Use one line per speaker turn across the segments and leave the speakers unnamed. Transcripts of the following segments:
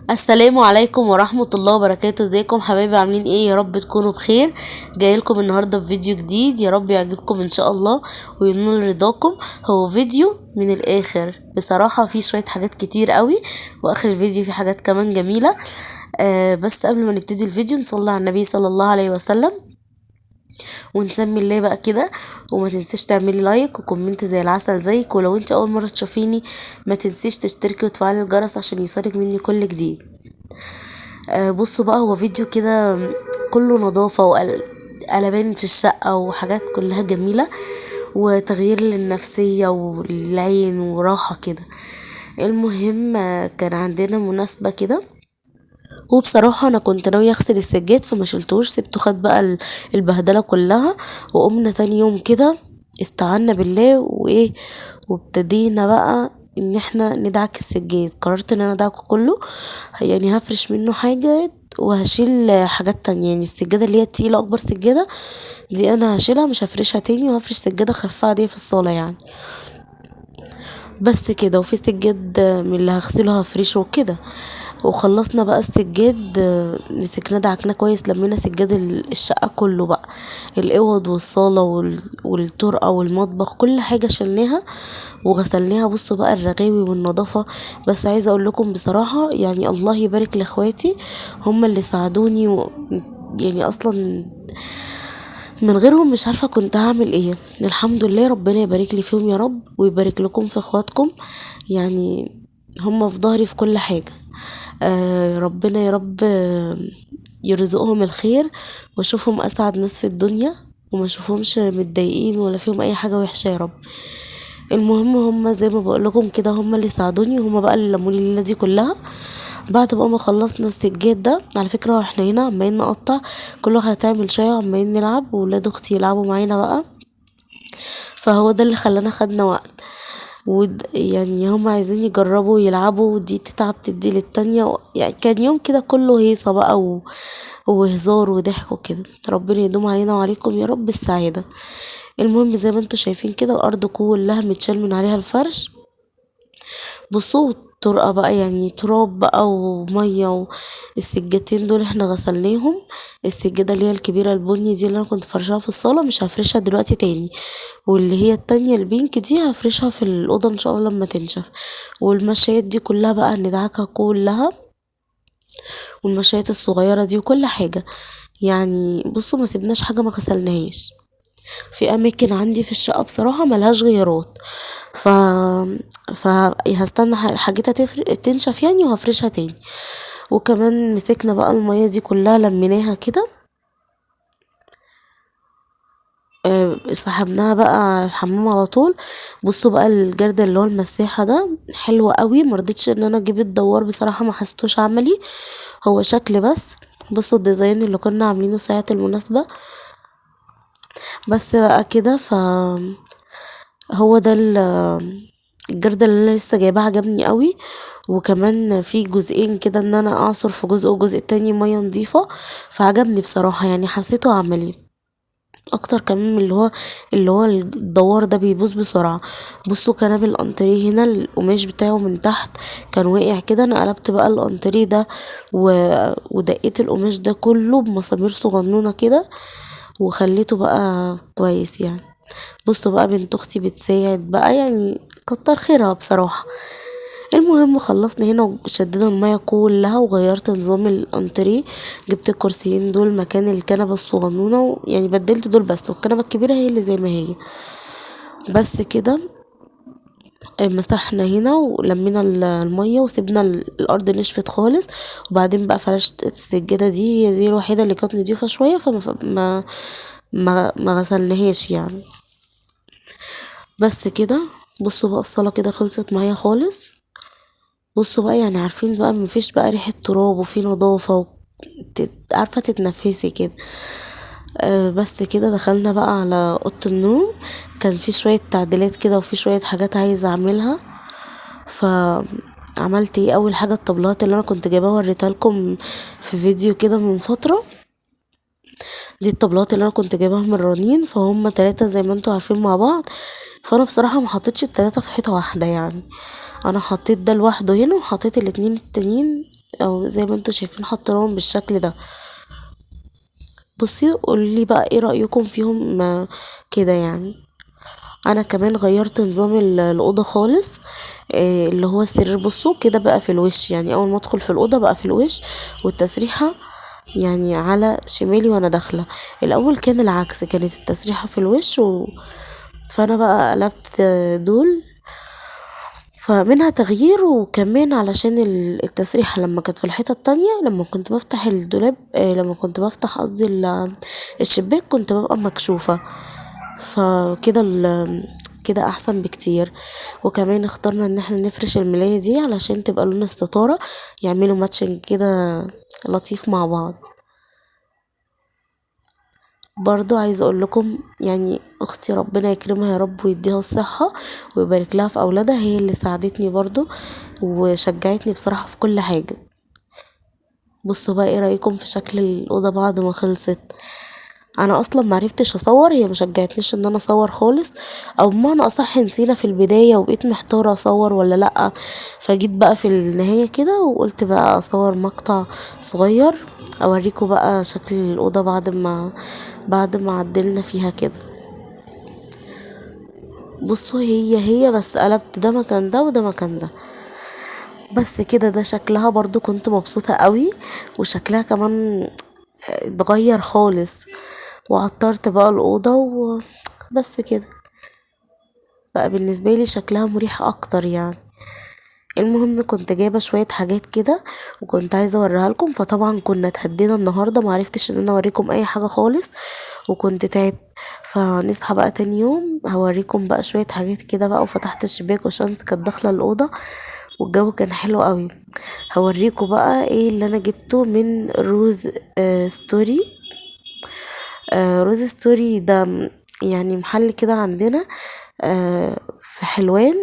السلام عليكم ورحمة الله وبركاته. ازيكم حبايبي؟ عاملين ايه؟ يا رب تكونوا بخير. جايلكم النهاردة بفيديو جديد، يا رب يعجبكم ان شاء الله وينول رضاكم. هو فيديو من الاخر بصراحة، فيه شوية حاجات كتير قوي، واخر الفيديو فيه حاجات كمان جميلة. بس قبل ما نبتدي الفيديو نصلي على النبي صلى الله عليه وسلم ونسمي الله بقى كده، وما تنسيش تعملي like و comment زي العسل زيك، ولو انت اول مرة تشوفيني ما تنسيش تشتركي وتفعلي الجرس عشان يوصلك مني كل جديد. بصوا بقى، هو فيديو كده كله نظافة وقلبان في الشقة وحاجات كلها جميلة وتغيير للنفسيه والعين وراحة كده. المهم كان عندنا مناسبة كده، وبصراحة انا كنت ناوية اغسل السجاد فما شلتوش، سبته خد بقى البهدلة كلها. وقمنا تاني يوم كده استعنا بالله وايه، وابتدينا بقى ان احنا ندعك السجاد. قررت ان انا ادعكه كله، يعني هفرش منه حاجات وهشيل حاجات تانية. يعني السجادة اللي هي التقيلة اكبر سجادة دي انا هشيلها، مش هفرشها تاني، وهفرش سجادة خفيفة عادية في الصالة يعني بس كده. وفي سجاد من اللي هغسله هفرشه وكده. وخلصنا بقى السجاد، مسكناه دعكناه كويس، لمينا سجاد الشقة كله بقى، الاوض والصالة والطرقة والمطبخ، كل حاجة شلناها وغسلناها. بصوا بقى الرغاوي والنظافة. بس عايزة اقول لكم بصراحة يعني الله يبارك لاخواتي، هم اللي ساعدوني يعني اصلا من غيرهم مش عارفة كنت هعمل ايه. الحمد لله، ربنا يبارك لي فيهم يا رب، ويبارك لكم في اخواتكم، يعني هم في ظهري في كل حاجة. ربنا يا رب يرزقهم الخير، واشوفهم اسعد ناس في الدنيا، وما اشوفهمش متضايقين ولا فيهم اي حاجة وحشة يا رب. المهم هم زي ما بقول لكم كده، هم اللي ساعدوني، هم بقى اللي لموا لي الليلة دي كلها. بعد بقى ما خلصنا السجاد ده، على فكرة احنا هنا عمالين نقطع، كل واحدة تعمل شاي وعمالين نلعب، وولاد اختي يلعبوا معانا بقى، فهو ده اللي خلانا خدنا وقت. يعني هم عايزين يجربوا يلعبوا، ودي تتعب تدي للتانية، يعني كان يوم كده كله هيصة بقى وهزار وضحك وكده. ربنا يدوم علينا وعليكم يا رب السعادة. المهم زي ما انتم شايفين كده الارض كلها متشال من عليها الفرش. بصوا الطرقة بقى يعني تراب بقى ومية، والسجادتين دول احنا غسلناهم. السجادة اللي هي الكبيرة البني دي اللي انا كنت فرشاها في الصالة مش هفرشها دلوقتي تاني، واللي هي التانية البينك دي هفرشها في الأوضة ان شاء الله لما تنشف. والمشايات دي كلها بقى ندعكها كلها، والمشايات الصغيرة دي وكل حاجة. يعني بصوا ما سيبناش حاجة ما غسلناهاش. في اماكن عندي في الشقة بصراحة ملهاش غيارات، ف فهستنى حاجتها تنشف يعني وهفرشها تاني. وكمان مسكنا بقى المية دي كلها لميناها كده، سحبناها بقى على الحمام على طول. بصوا بقى الجردل اللي هو المساحة ده حلو قوي، مرضتش ان انا اجيب الدوار بصراحة، ما حسيتوش عملي، هو شكل بس. بصوا ال design اللي كنا عاملينه ساعة المناسبة بس بقى كده. ف هو ده الجردل اللي انا لسه جايباه، عجبني قوي. وكمان في جزئين كده ان انا اعصر في جزء وجزء تاني مية نظيفة، فعجبني بصراحة، يعني حسيته عملي اكتر كمان من اللي هو الدوار ده بيبوظ بسرعة. بصوا كنب الانتريه هنا القماش بتاعه من تحت كان واقع كده، انا قلبت بقى الانتريه ده ودقيت القماش ده كله بمسامير صغنونه كده وخليته بقى كويس يعني. بصوا بقى بنت اختي بتساعد بقى، يعني كتر خيرها بصراحة. المهم خلصنا هنا وشدينا المية كلها، وغيرت نظام الانتريه، جبت الكرسيين دول مكان الكنبة الصغنونه، يعني بدلت دول بس، والكنبه الكبيرة هي اللي زي ما هي بس كده. مسحنا هنا ولمينا المية وسيبنا الارض نشفت خالص. وبعدين بقى فرشت السجادة دي، هي دي الوحيدة اللي كانت نضيفه شوية، فما ما ما, ما غسلناهاش يعني بس كده. بصوا بقى الصاله كده خلصت معايا خالص. بصوا بقى يعني عارفين بقى مفيش بقى ريحه تراب، وفي نظافة عارفه تتنفسي كده. بس كده. دخلنا بقى على اوضة النوم، كان في شوية تعديلات كده وفي شوية حاجات عايزه اعملها. فعملت ايه؟ اول حاجة الطبلات اللي انا كنت جايباها وريتها لكم في فيديو كده من فترة، دي الطبلات اللي انا كنت جايباها من رنين، فهم 3 زي ما انتوا عارفين مع بعض. فانا بصراحة ما حطيتش ال3 في حيطة واحدة، يعني انا حطيت ده لوحده هنا، وحطيت الاتنين التانيين او زي ما انتوا شايفين حطيناهم بالشكل ده. بصي قولي بقى ايه رأيكم فيهم كده يعني. انا كمان غيرت نظام الاوضة خالص، اللي هو السرير بصوا كده بقى في الوش، يعني اول ما ادخل في الاوضة بقى في الوش، والتسريحه يعني على شمالي وانا داخله. الاول كان العكس، كانت التسريحه في الوش فانا بقى قلبت دول، فمنها تغيير، وكمان علشان التسريحه لما كانت في الحيطة التانية لما كنت بفتح الدولاب، لما كنت بفتح قصدي الشباك كنت ببقى مكشوفة، فكده كده احسن بكتير. وكمان اخترنا ان احنا نفرش الملايه دي علشان تبقى لون الستارة، يعملوا matching كده لطيف مع بعض. برضو عايزه اقول لكم يعني اختي ربنا يكرمها يا رب ويديها الصحة ويبارك لها في اولادها، هي اللي ساعدتني برضو وشجعتني بصراحة في كل حاجة. بصوا بقى ايه رايكم في شكل الاوضة بعد ما خلصت. انا اصلا معرفتش اصور، هي ما شجعتنيش ان انا اصور خالص، او بمعنى اصح نسينا في البداية وبقيت محتارة اصور ولا لا، فجيت بقى في النهاية كده وقلت بقى اصور مقطع صغير اوريكم بقى شكل الاوضة بعد ما عدلنا فيها كده. بصوا هي بس قلبت ده مكان ده وده مكان ده بس كده. ده شكلها برضو كنت مبسوطة قوي، وشكلها كمان اتغير خالص. وعطرت بقى الأوضة وبس كده، بقى بالنسبة لي شكلها مريح أكتر يعني. المهم كنت جايبة شوية حاجات كده وكنت عايزة أوريها لكم، فطبعا كنا اتهدينا النهاردة، معرفتش إن أنا أوريكم أي حاجة خالص وكنت تعبت. فنصحى بقى تاني يوم هوريكم بقى شوية حاجات كده بقى. وفتحت الشباك والشمس كانت داخلة الأوضة والجو كان حلو قوي. هوريكم بقى ايه اللي انا جبته من روز ستوري. روز ستوري ده يعني محل كده عندنا في حلوان،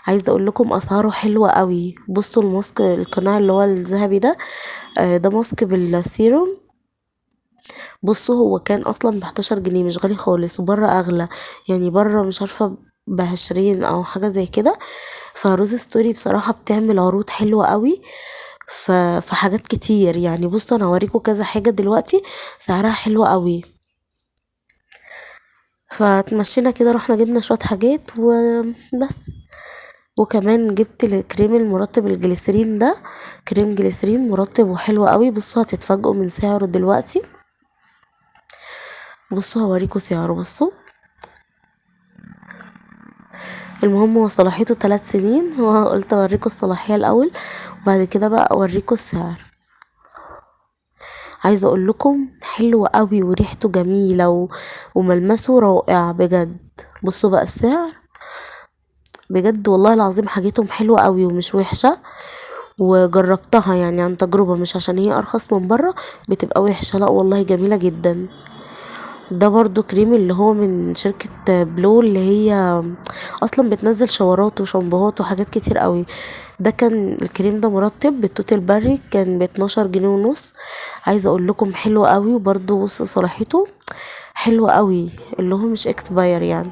عايزه اقول لكم اسعاره حلوة قوي. بصوا ال mask القناع اللي هو الذهبي ده، ده mask بال serum. بصوا هو كان اصلا ب11 جنيه، مش غالي خالص، وبره اغلى يعني، بره مش عارفه ب20 او حاجة زي كده. فروز ستوري بصراحة بتعمل عروض حلوة قوي في حاجات كتير يعني. بصوا انا هوريكم كذا حاجة دلوقتي سعرها حلو قوي. فتمشينا كده رحنا جبنا شوية حاجات وبس. وكمان جبت الكريم المرطب الجليسرين ده، كريم جليسرين مرطب وحلو قوي. بصوا هتتفاجئوا من سعره دلوقتي، بصوا هوريكم سعره. بصوا المهم هو صلاحيته 3 سنين، هو قلت اوريكم الصلاحية الاول وبعد كده بقى اوريكم السعر. عايزه اقول لكم حلو قوي وريحته جميلة وملمسه رائع بجد. بصوا بقى السعر بجد والله العظيم حاجتهم حلوة قوي ومش وحشة، وجربتها يعني عن تجربه، مش عشان هي ارخص من بره بتبقى وحشة، لا والله جميلة جدا. ده برضو كريم اللي هو من شركة بلو، اللي هي اصلا بتنزل شاورات وشامبوهات وحاجات كتير قوي. ده كان الكريم ده مرطب بالتوت البري، كان ب12 جنيه ونص. عايزه اقول لكم حلو قوي، وبرضو بص صلاحيته حلو قوي، اللي هو مش expire يعني.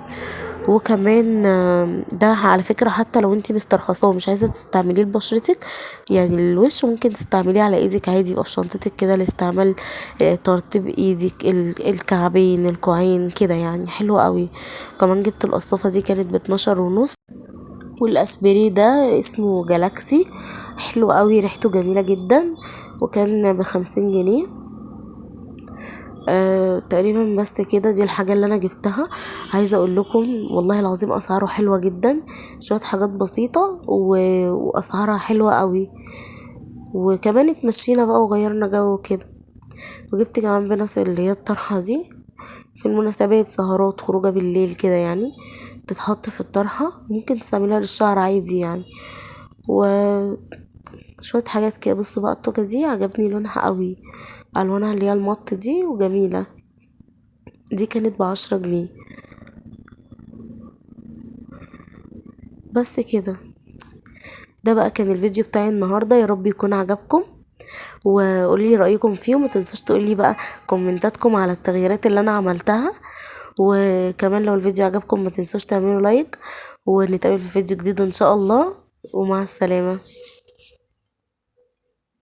وكمان ده على فكرة حتى لو انتي مسترخصاه ومش عايزه تستعمليه لبشرتك يعني للوش، ممكن تستعمليه على ايدك عادي، يبقى في شنطتك كده لاستعمال ترطيب ايدك، الكعبين الكوعين كده يعني، حلو قوي. كمان جبت القصافه دي كانت ب12 ونص. والاسبري ده اسمه جالاكسي، حلو قوي ريحته جميلة جدا، وكان ب50 جنيه تقريبا. بس كده دي الحاجة اللي انا جبتها. عايزه اقول لكم والله العظيم اسعاره حلوة جدا، شوية حاجات بسيطة واسعارها حلوة قوي. وكمان اتمشينا بقى وغيرنا جو كده. وجبت كمان بنس اللي هي الطرحة دي في المناسبات، سهرات، خروجه بالليل كده يعني، تتحط في الطرحة، ممكن تستعملها للشعر عادي يعني. وشوية حاجات كده. بصوا بقى التوكه دي عجبني لونها قوي، الوانها اللي هي المط دي وجميلة، دي كانت ب10 جنيه بس كده. ده بقى كان الفيديو بتاعي النهارده، يا رب يكون عجبكم وقولي رايكم فيه، وما تنسوش تقولي بقى كومنتاتكم على التغييرات اللي انا عملتها. وكمان لو الفيديو عجبكم ما تنسوش تعملوا like، ونتقابل في فيديو جديد ان شاء الله، ومع السلامة.